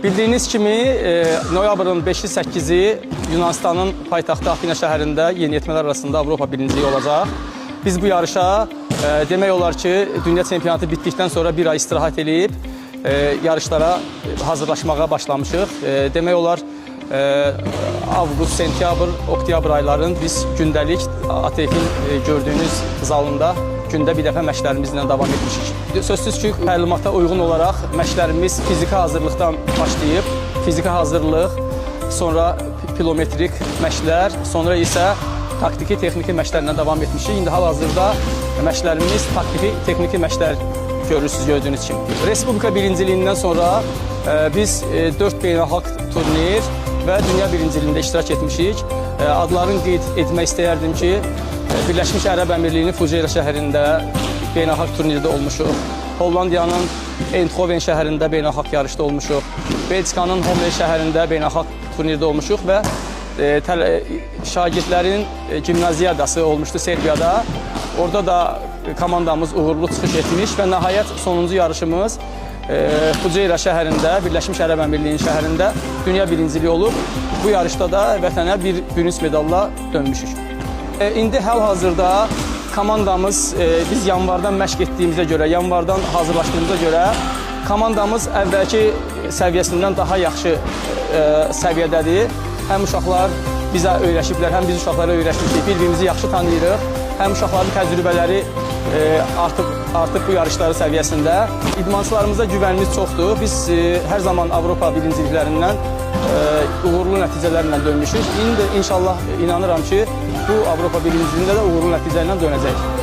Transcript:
Bildiyiniz kimi noyabrın 5-i 8-i Yunanistanın paytaxtı Afina şəhərində yeniyetmələr arasında Avropa birinciliyi olacaq. Biz bu yarışa demək olar ki, dünya çempionatı bitdikdən sonra bir ay istirahət eləyib yarışlara hazırlaşmağa başlamışıq. Demək olar avqust, sentyabr, oktyabr ayların biz gündəlik ATF-in gördüyünüz zalında gündə bir dəfə məşqlərimizlə davam etmişik. Sözsüz ki, təlimata uyğun olaraq məşqlərimiz fiziki hazırlıqdan başlayıb, fiziki hazırlıq, sonra pilometrik məşqlər, sonra isə taktiki, texniki məşqlərlə davam etmişik. İndi hal-hazırda məşqlərimiz taktiki, texniki məşqlər görürsünüz gördüyünüz kimi. Respublika birinciliyindən sonra biz 4 beynəlxalq turnir və dünya birinciliyində iştirak etmişik. Adlarını qeyd etmək istəyərdim ki, Birləşmiş Ərəb Əmirliyinin Fujairah şəhərində beynəlxalq turnirdə olmuşuq. Hollandiyanın Eindhoven şəhərində beynəlxalq yarışda olmuşuq. Belçikanın Homel şəhərində beynəlxalq turnirdə olmuşuq və şagirdlərin gimnaziyadası olmuşdu Serbiyada. Orada da komandamız uğurlu çıxış etmiş və nəhayət sonuncu yarışımız Fujairah şəhərində, Birləşmiş Ərəb Əmirliyinin şəhərində dünya birinciliyi olub. Bu yarışda da vətənə bir bürünc medalla dönmüşük. İndi hal-hazırda komandamız biz yanvardan məşq etdiyimizə görə, yanvardan hazırlaşdığımıza görə komandamız əvvəlki səviyyəsindən daha yaxşı səviyyədədir. Həm uşaqlar bizə öyrəşiblər, həm biz uşaqlara öyrəşmişik, bir-birimizi yaxşı tanıyırıq. Həm uşaqların təcrübələri artıq bu yarışları səviyyəsində. İdmançılarımıza güvənimiz çoxdur. Biz hər zaman Avropa birinciliklərindən uğurlu nəticələrlə dönmüşük. İndi inşallah inanıram ki, bu Avropa birinciliyində də uğurlu nəticələrlə dönəcək.